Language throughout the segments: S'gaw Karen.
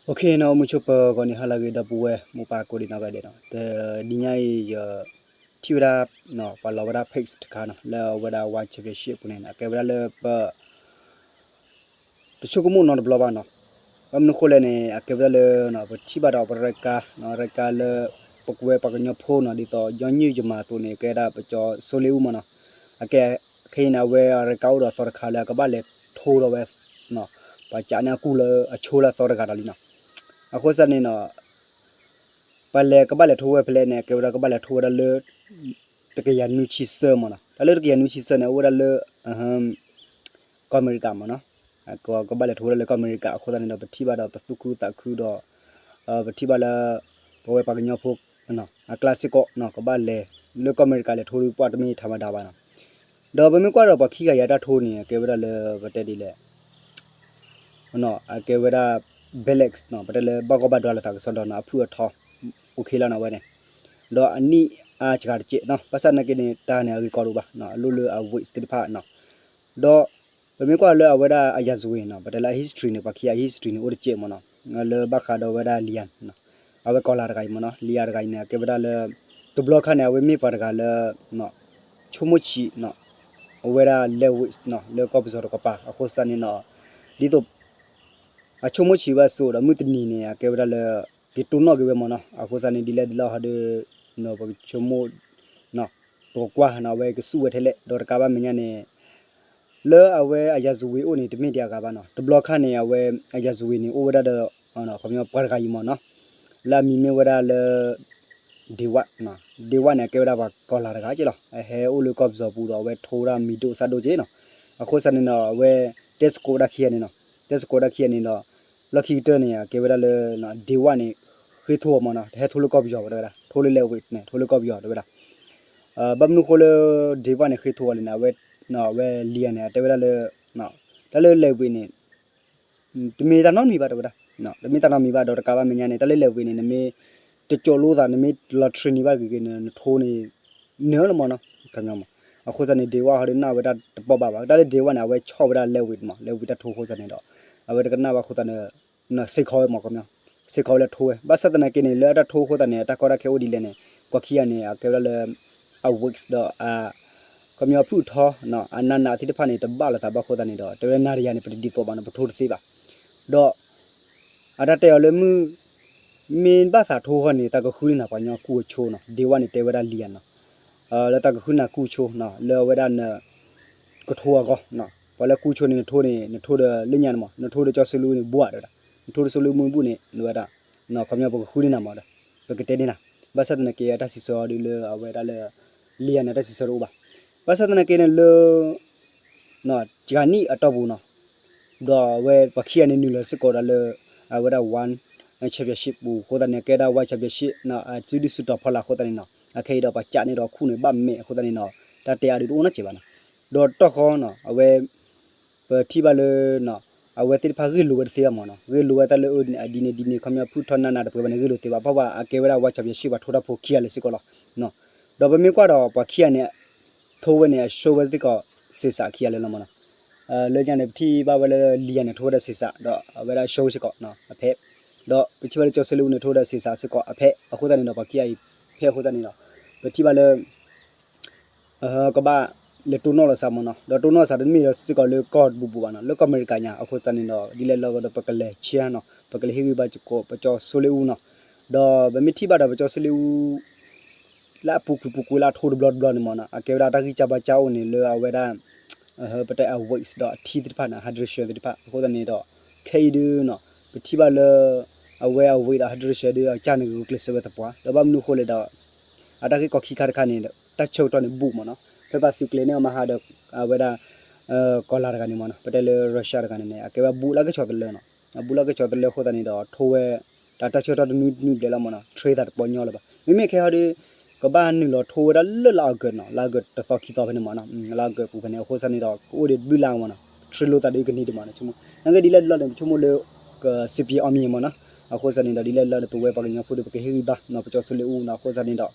Ok နီၤ မုဆိပၢၤဂီၤန့ၣ် ဟါလၢအဂ့ၤ ဒီပုၢ်ဝဲၢ်မိၢ်ပၢ်ကိးဒံနီၢ်ဂၤဒဲးနီၤ, တနံၤညါအံၤ ယထံၣ်ဝဲဒၣ် ပှၤလီၤဝဲဒၣ် page တခါနီၤ လၢအဝဲဒၣ် One Championship ပူၤန့ၣ် အကဲဝဲဒၣ်လၢပ တဆိကမိၣ်နီတဘျီဘၣ်နီၤ. ဘၣ်မနုၤဃိလဲၣ်န့ၣ် အကဲဝဲဒၣ်လၢ ပထံၣ်ဘၣ်ဒီးပရဲကါ ရဲကါလၢ ပကဝဲပှၤကညီဖိနီၤ ဒ်သိးညီနုၢ်ယမၤအသိးန့ၣ် ကဲဒၣ်ပကၠီၤစိလ့အူမးနီၤ. အကဲ ခဲအံၤန့ၣ် အဝဲအရဲကါအိၣ်ဒီးသီတခါလၢအကဘၣ်လဲၤထိဒီးဝဲ ပှၤကးန့ၣ်အကူၣ်လၢအဆိလၢအသီတဂၤဒီးလံနီၤ. အဃိသတးန့ၣ်နီၤ ပှၤလဲၤကဘၣ်လဲၤထိဝဲဖဲလဲၣ်န့ၣ် အကဲဝဲဒၣ်ကဘၣ်လဲၤထိဝဲဒၣ်လၢ တကယၤနွံဆံသၢမးနီၤ. တၢ်လၢတကယၤနွံဆံသၢန့ၣ် အိၣ်ဝဲဒၣ်လၢ ကီၢ်အမဲရကၤမးနီၤ. ကဘၣ်လဲၤထိဝဲဒၣ်လၢကီၢ်အမဲရကၤ အဃိသတးန့ၣ်ဒီး ပထံၣ်ဘၣ်ဒီးပသူၣ်ခုသးခုဒီး ပထံၣ်ဘၣ်လၢ ပဝဲပှၤကညီဖိ အကျါစ့ၢ်ကီးနီၤ ကဘၣ်လဲၤ လၢကီၢ်အမဲရကၤလဲၤထိဒုးပှၢ်တမ့ၢ်ထးမဒါဘၣ်နီၤ. ဒီးပမ့ၢ်ကွၢ်ဒီးပှၤခံဂၤအံၤအတၢ်ထိန့ၣ် အကဲဝဲဒၣ်လၢပတဲဒ်လဲၣ် အကဲဝဲဒၣ် balance နီၤ ပတဲလၢဘၣ်ဂီၢ်ဘၣ်ဒွါလိာ်သးကစီဒီနီၤ အဖုၣ်အထီ OK လီၤနီၤ အဝဲန့ၣ်. ဒီးအနံၣ်အါစှၤတကဲးနီၤ ဘၣ်ဆၣ်သနာ်က့န့ၣ် တၢ်န့ၣ်အဂ့ၢ်ကီဒိၣ်ဘၣ် အလိၣ်လၢအ weight သ့ၣ်တဖၣ်နီၤ. ဒီးပမ့ၢ်ကွၢ်လၢအဝဲဒၣ်အရာဇဝင်နီၤ ပတဲလၢအ history န့ၣ် ပှၤခံဂၤအ history န့ၣ် အိၣ်တကဲးမးနီၤ လၢဘၣ်ဃးဒီးဝဲဒၣ် Leon နီၤ အဝဲကီၤလၤတဂၤအံၤမးနီၤ Leon တဂၤအံၤန့ၣ် အကဲဝဲဒၣ်လၢ တဘျီခါန့ၣ် အဝဲမ့ၢ်ပှၤတဂၤလၢ ဆိကမိၣ်ဆံး အဝဲဒၣ် light weight နီၤ လၢကီၢ်ပယီၤတကပၤ အဃိသတးန့ၣ်နီၤ ဒ်သိး အဆိကမိၣ်ဆံးဝဲအစိၤဒီးမုၢ်တနံၤန့ၣ် အကဲဝဲဒၣ်လၢ က့ၤတိၢ်နီၣ်က့ၤဝဲမးနီၤ. အဃိသတးန့ၣ် ဒ်လဲၣ်ဒ်လဲၣ်ဟီဒုး ပကဆိကမိၣ် ပကကွၢ်နီၤ အဝဲကစူၣ်ဝဲထဲလဲၣ် ဒီးတကးဘၣ်မဲာ်ညါန့ၣ် လၢအဝဲအရာဇဝင်အိၣ်န့ၣ် တမ့ၢ်ဒံးအဂၤဘၣ်နီၤ. တဘျီခါန့ၣ် အဝဲအရာဇဝင်န့ၣ် အိၣ်ဝဲဒၣ်ဒီး ခီပညီပှၤတဂၤအံၤမးနီၤ လၢအမံၤမ့ၢ်ဝဲဒၣ်လၢ Dewey နီၤ Dewey န့ၣ် အကဲဝဲဒၣ်ပှၤကီၤလၤတဂၤက့လီၤ. အဟဲအိၣ်လၢကီၢ်ပယီၤပူၤဒီး အဝဲထိဝဲဒၣ်မံၤဒိၣ်စၢ်ဒိၣ်က့နီၤ. အဃိသတးန့ၣ်ဒီး အဝဲတဲသကိးဝဲဒၣ်ခံဂၤန့ၣ်နီၤ တဲသကိးဝဲဒၣ်ခံဂၤန့ၣ်ဒီး လီၢ်ခံကတၢၢ်န့ၣ် အကဲဝဲဒၣ်လၢ Dewey န့ၣ် ဃ့ထိအီၤမးနီၤ တဟဲထိလၢကီၢ်ပယီၤဘၣ်တဲဝဲဒၣ် ထိလၢ light weight န့ၣ် ထိလၢကီၢ်ပယီၤတဲဝဲဒၣ်. ဘၣ်မနုၤဃိလၢ Dewey န့ၣ် ဃ့ထိအီၤလဲၣ်န့ၣ် အဝဲ အဝဲ Leon န့ၣ် အတဲဝဲဒၣ်လၢ တၢ်လၢ light weight န့ၣ် တမ့ၢ်တၢ်နီတမံၤဘၣ်တဲဝဲဒၣ် တမ့ၢ်တၢ်နီတမံၤဘၣ် ဒီးတကးဘၣ်မဲာ်ညါန့ၣ် တၢ်လၢ light weight န့ၣ် နမ့ၢ်တကၠိးလိသး နမ့ၢ်လီၤ train န့ၢ်ဘၣ်ဂ့ၤဂ့ၤန့ၣ် နထိန့ၣ် နၢၤလီၤမးနီၤ ခီပညီမး. အဃိသတးန့ၣ် Dewey ဟီဒုးနၢ်ဝဲဒၣ်တပီၢ်ဘၣ်ဘၣ် တၢ်လၢ Dewey န့ၣ် အဝဲဆီၣ်ဝဲဒၣ် light weight မး light weight တၢ်ထိအဃိသတးန့ၣ်ဒီး အဝဲတကနၣ်ဘၣ်အဃိသတးန့ၣ် စ့ၢ်ကီးဝဲမး ခီပညီ စ့ၢ်ကီးဝဲလၢထိဝဲ ဘၣ်ဆၣ်သနာ်က့န့ၣ် လၢအတၢ်ထိအဃိသတးန့ၣ် အတၢ်ကီတၢ်ခဲအိၣ်ဒ်လဲၣ်န့ၣ် ပှၤခံဂၤန့ၣ် အကဲဝဲဒၣ်လၢ အ weight ဒီး ခီပညီဖုၣ်ထီ အနးနးသ့ၣ်တဖၣ်န့ၣ် တဘၣ်လိာ်သးဘၣ်အဃိသတးန့ၣ်ဒီး တဲဝဲဒၣ်နၤတယၤန့ၣ် ပတဒ်သိးဘၣ်နီၤ ပထိတသ့ဘၣ်. ဒီး အတၢ်တဲအီၤလၢမုၢ် မ့ၢ်ဘၣ်သးထိဃီန့ၣ် တၢ်ကဃုန့ၢ်နၤပှၤကညီကူၣ်အဆိနီၤ Dewey န့ၣ် တဲဝဲဒၣ် Leon နီၤ လၢတၢ်ကဃုနၤကူၣ်ဆိနီၤ လၢအဝဲဒၣ်န ကထိအဂီၢ် ပှၤလၢကူၣ်ဆိန့ၣ် နထိန့ၣ် နထိဒီးလၢညါန့ၣ်မး နထိဒီးကၠီၤစိလ့အူန့ၣ် ဘှးတဲဝဲဒၣ် နထိဒီးစိလ့အူမ့ၢ်ဘှးန့ၣ် နဝဲဒၣ် ခီပညီပကဃုန့ၢ်နၤမးဒီး ပကတဲန့ၢ်နၤ ဘၣ်ဆၣ်သနာ်က့ အတၢ်စံးဆၢအီၤဒ်လၢအဝဲဒၣ်လၢ Leon န့ၣ် အတၢ်စံးဆၢတအိၣ်ဘၣ်. ဘၣ်ဆၣ်သနာ်က့န့ၣ်လၢ စှၤနံၣ်အတီၢ်ပူၤနီၤ ဒီးအဝဲပှၤခံဂၤန့ၣ်နုာ်လီၤစ့ၢ်ကီးဒီးလၢ အဝဲဒၣ် One Championship ပူၤ အဃိသတးန့ၣ် ကဲဒၣ် One Championship နီၤ အစုဒုၣ်စုတီၤဖီလာ်အဃိသတးန့ၣ်နီၤ အခဲအံၤဒီးပှၤကးန့ၢ်ဒီးခူၣ်န့ၣ် ဘၣ်မဲာ်အဃိသတးန့ၣ်နီၤ တၢ်တဲအါဒုးတအိၣ်နီတစဲးဘၣ်နီၤ. ဒီးတီၢ်ဃီနီၤ အဝဲ ပထံၣ်ဘၣ်လၢ အဝဲသ့ၣ်တဖၣ်ဂ့ၢ်လိာ်ဝဲတသ့ဘၣ်မးနီၤ ဂ့ၢ်လိာ်ဝဲတၢ်လၢအၢန့ၣ် အဒ်န့ၣ်ဒ်န့ၣ် ခီပညီဖုၣ်ထီနးနးတပှဲၤဘၣ်န့ၣ် ဂ့ၢ်လိာ်တသ့ဘၣ် ဘၣ်ဘၣ်အကဲဝဲဒၣ် One Championship ပှၤထိတၢ်ဖိခံဂၤလၢာ်စ့ၢ်ကီးလီၤ. ဒီးပမ့ၢ်ကွၢ်ဒီးပှၤခံဂၤန့ၣ် ထိဝဲန့ၣ် အဆိဝဲသ့ၣ်ကီး စ့ၢ်စးခံဂၤလၢာ်လီၤမးနီၤ. လၢညါန့ၣ် ပထံၣ်ဘၣ်ဝဲလၢ Leon န့ၣ် ထိဝဲဒၣ်စ့ၢ်စး ဒီးအဝဲဒၣ်ဆိစ့ၢ်ကီး အဖဲ ဒီးပထံၣ်ဘၣ်လၢကၠီၤစိလ့အူန့ၣ် ထိဝဲဒၣ်စ့ၢ်စးစ့ၢ်ကီးအဖဲ အဃိသတးန့ၣ်ဒီး ပှၤခံဂၤအံၤဖဲအဃိသတးန့ၣ်ဒီး ပထံၣ်ဘၣ်လၢ ကဘၣ်လဲၤတိၢ်နီၣ်လိာ်သးမးနီၤ ဒီးတိၢ်နီၣ်လိာ်သးတမ့ၢ်ဒီးစ့ၢ်ကီးလၢကီၢ်တဘူၣ်ဘူၣ်ဘၣ်နီၤ လၢကီၢ်အမဲရကၤညါ အဃိသတးန့ၣ်ဒီး ဒ်လဲၣ်လီၤဒီးပကလဲၤဆဲနီၤ ပကလဲၤဟ့ၣ်ဂံၢ်ဘါစ့ၢ်ကီး ပကၠီၤစိလ့အူနီၤ ဒီးပမ့ၢ်ထံၣ်ဘၣ်ဒီးပကၠီၤစိလ့အူ လၢအပူၤကွံာ်ပူၤကွံာ်လၢအထိတဘျီတဘျီန့ၣ်မးနီၤ အကဲဝဲဒၣ်တၢ်ဂံၢ်စၢ်ဘါစၢ်အိၣ်န့ၣ်လၢအဝဲဒၣ် ပတဲအ weight ဒီးအထံသ့ၣ်တဖၣ်န့ၣ် hydration သ့ၣ်တဖၣ် အဃိသတးန့ၣ်ဒီး ခဲအံၤဒုးနီၤ ပထံၣ်ဘၣ်လၢ အဝဲအ weight ဒီး hydration ဒုးအကစၢ်န့ၣ်ဂုာ်ကျဲးစၢးဝဲသပှၢ် ဒီးဘၣ်မနုၤအဃိလဲၣ်ဒီး အတၢ်ဂ့ၢ်ကီခံခါတခါန့ၣ် တၢ်ဆၢကတီၢ်န့ၣ်ဘူးမးနီၤ ဖဲပှၤသုးကျဲၤန့ၢ်အီၤမဟါဒီး အဝဲဒၣ် ကီၤလၤတဂၤန့ၣ်မးနီၤ ပတဲလၢ Russia တဂၤန့ၣ်န့ၣ် အကဲဝဲဘူးလၢကဆီတလၢနီၤ ဘူးလၢကဆီတလၢအဃိသတးန့ၣ်ဒီး ထိဝဲ တၢ်တၢ်ဆၢကတီၢ်တနွံတနွံဘျဲၣ်လီၤမးနီၤ train သးတပီညီလၢၤဘၣ် မ့မ့ၢ်ခဲဟီဒီး ကဘၣ်နုာ်လီၤထိဝဲဒၣ်လၢလါအီကူးနီၤ လါအီကူးတသီခံသီဖဲန့ၣ်မးနီၤ လါအီကူးပူၤဖဲန့ၣ် အဃိသတးန့ၣ်ဒီး ကအိၣ်ဒီးတဘျုးလါမးနီၤ train လိာ်သးဒီးကန့ၢ်ဒံးမးနီၤ ဆိကမိၣ် နကဲဒ်လဲၣ်ဒ်လဲၣ်န့ၣ် ပဆိကမိၣ်လၢ ကစံးပယီၤအီၤမံၤမးနီၤ အဃိသတးန့ၣ်ဒီး ဒ်လဲၣ်ဒ်လဲၣ်န့ၣ် ပဝဲပှၤကညီဖိဒီး ပကဟ့ၣ်ဂံၢ်ဘါနီၤ ပကၠီၤစိလ့အူနီၤ အဃိသတးန့ၣ်ဒီး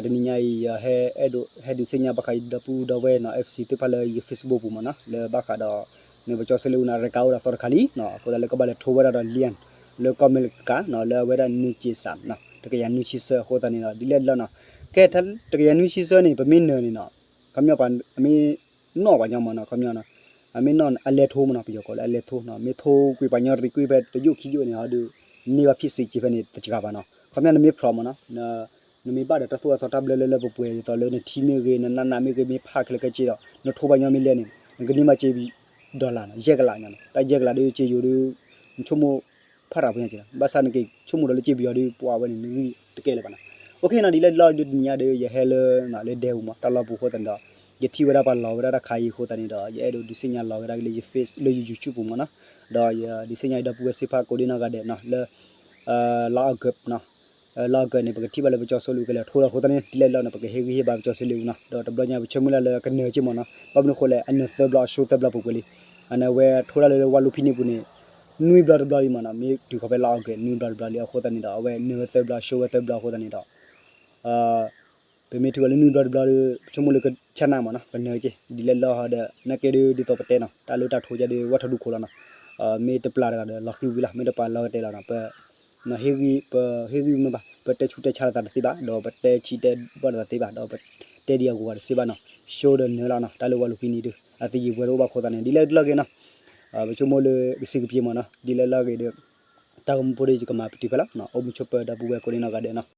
တနံၤညါအံၤ ယဟဲအဲၣ်ဒိး ဟဲဒုးသ့ၣ်ညါဘၣ်ဃးဒီပုၢ်ဒီဝဲၢ်နီၤ FC သ့ၣ်တဖၣ်လၢယ Facebook ပူၤမးနီၤ လၢဘၣ်ဃးဒီး န့ၣ်ပကၠီၤစိလ့အူန့ၣ် ရဲကားအိၣ်ဒီးသီတခါလံနီၤ အဃိသတးလၢကဘၣ်လဲၤထိဝဲဒၣ်ဒီး Leon လၢကီၢ်အမဲရကၤနီၤ လၢအဝဲဒၣ်နွံက့ၤစးနီၤ တကယၤနွံဆံဆၢအဃိသတးန့ၣ်ဒီး ဒ်လဲၣ်တလီၢ်နီၤ ကဲ တကယၤနွံဆံဆၢန့ၣ် ပမ့ၢ်နၢၤန့ၣ်နီၤ ခီပညီ အမ့ၢ်နီၣ်ပှၤညီမ့ၢ်နီၤ ခီပညီနီၤ အမ့ၢ်နီၣ်အလဲၤထိမ့ၢ်နီၤ ပယီၤကိးလၢအလဲၤထိနီၤ မ့ၢ်ထိကွံာ်ပှၤညီရံကွံာ်ဖဲတယိၣ်ခံယိၣ်န့ၣ် ဟီဒီး န့ၢ်ဘၣ်ဖံးစ့းက့ဖဲန့ၣ် တစှၤဘၣ်နီၤ ခီပညီနမ့ၢ်ဖျိးမ့ၢ်နီၤ နမ့ၢ်ဘၣ်ဒီးတၢ်သိၣ်တၢ်သီတၢ်ဘျၢလၢလၢပှဲၤပှဲၤ ဒ်သိးလၢနထံမ့ၢ်ဂ့ၤ နနးနးမ့ၢ်ဂ့ၤ မ့ၢ်ဖးခဲလၢာ်ခဲဆ့ဒီး နထိပှၤညီမ့ၢ်လဲၤန့ၣ် နကန့ၢ်ဘၣ်စ့ dollar နီၤ ယဲၢ်ကလးညါနီၤ တၢ်ယဲၢ်ကလးဒီးစ့ယိၤဒီး နဆိကမိၣ် ဖးတၢ်ဖိညါက့ၤလီၤ ဘၣ်ဆၣ်နက့ၤဆိကမိၣ်ဒီးလၢစ့ပယီၤဒီး ပှၤဝဲန့ၣ် နဂံၢ်တကဲလၢၤဘၣ်နီၤ OK နီၤ ဒ်လဲၣ်တလီၢ်ဒုးတနံၤညါဒီး ယဟဲလၢ လၢဒဲပူၤမ့ၢ် တၢ်လီၢ်ပူၤအဃိသတးန့ၣ်ဒီး ယထံၣ်ဝဲဒၣ်ပှၤလီၤဝဲဒၣ်တၢ်ခါအံၤအဃိသတးန့ၣ်ဒီး ယအဲၣ်ဒိးဒုးသ့ၣ်ညါလီၤဝဲဒၣ်လၢယ face လၢယ YouTube ပူၤမ့ၢ်နီၤ ဒီးယဒုးသ့ၣ်ညါယဒီပုၢ်ဝဲၢ်သ့ၣ်တဖၣ်ကိးဒံနီၢ်ဂၤဒဲးနီၤ လၢ လါအီကူးနီၤ လါအီကူးန့ၣ် ပကထံၣ်ဘၣ်လၢပကၠီဆိလ့ၣ်အူကလဲာ်ထိဒီးအဃိသတးန့ၣ် ဒ်လဲၣ်တလီၢ်န့ၣ် ပကဟ့ၣ်ဂံၢ်ဟ့ၣ်ဘါပကၠီဆိလ့ၣ်အူနီၤ ဒီးတဘျီညါပဆၢမုၢ်လၢ်လၢကနၢၤက့မ့ၢ်နီၤ ဘၣ်မနုၤအဃိလဲၣ် အနၢၤသၢဘျီအ show သၢဘျီပှဲၤပှဲၤလံ အနၢၤဝဲထိတၢ်လၢလၢဝါလူၤဖံန့ၣ်ပူၤန့ၣ် နွံဘျီတဘျီလံမ့ၢ်နီၤ မ့ၢ်တုၤဃီၤဖဲလါအီကူး နွံဘျီတဘျီလံအဃိသတးန့ၣ်ဒီး အဝဲနၢၤဝဲသၢဘျီ show ဝဲသၢဘျီအဃိသတးန့ၣ်ဒီး ပမ့ၢ်ထုးအီၤလၢနွံဘျီတဘျီဒီး ပဆိကမိၣ်လၢကဆါနးမ့ၢ်နီၤ ကနၢၤက့ ဒ်လဲၣ်တလီၢ်ဟီဒီး နာ်က့ဒီးဒ်သိးပတဲနီၤ တၢ်လၢတၢ်ထိယါဒီး ဝၣ်ထီၣ်ဒူခိၣ်လီၤနီၤ မ့ၢ်တပျၢ်တဂၤဒီး လီၤဃံဝံၤလီၤ မ့ၢ်တပျၢ်လီၤကတဲလီၤနီၤ ပ ဟ့ၣ်ဂံၢ် ပဟ့ၣ်ဂံၢ်မ့ၢ်ဘၣ် ပတဲဆူးတဲဆါလိာ်သးတသ့ဘၣ် ဒီးပတဲဆံးတဲဘၣ်လိာ်သးတသ့ဘၣ် ဒီးပတဲဒံးအဂီၤဂၤတသ့ဘၣ်နီၤ show ဒီးနၢၤလီၤနီၤ တၢ်လၢဝါလူၤဖံန့ၣ်ဒီး အသယုၢ်ပှဲၤတအိၣ်ဘၣ်အဃိသတးန့ၣ် ဒ်လဲၣ်တလီၢ်ဂ့ၤနီၤ ပဆိကမိၣ်လၢကစံးကပ့ၤမ့ၢ်နီၤ ဒ်လဲၣ်တလီၢ်ဂ့ၤဒီး တၢ်ဂီၤမူဖိဒီးယကမၤပတုာ်ဖဲလီၤ အိၣ်မူဆိးပၢၤဒီပုၢ်ဝဲၢ်ကိးဒံနီၢ်ဂၤဒဲးနီၤ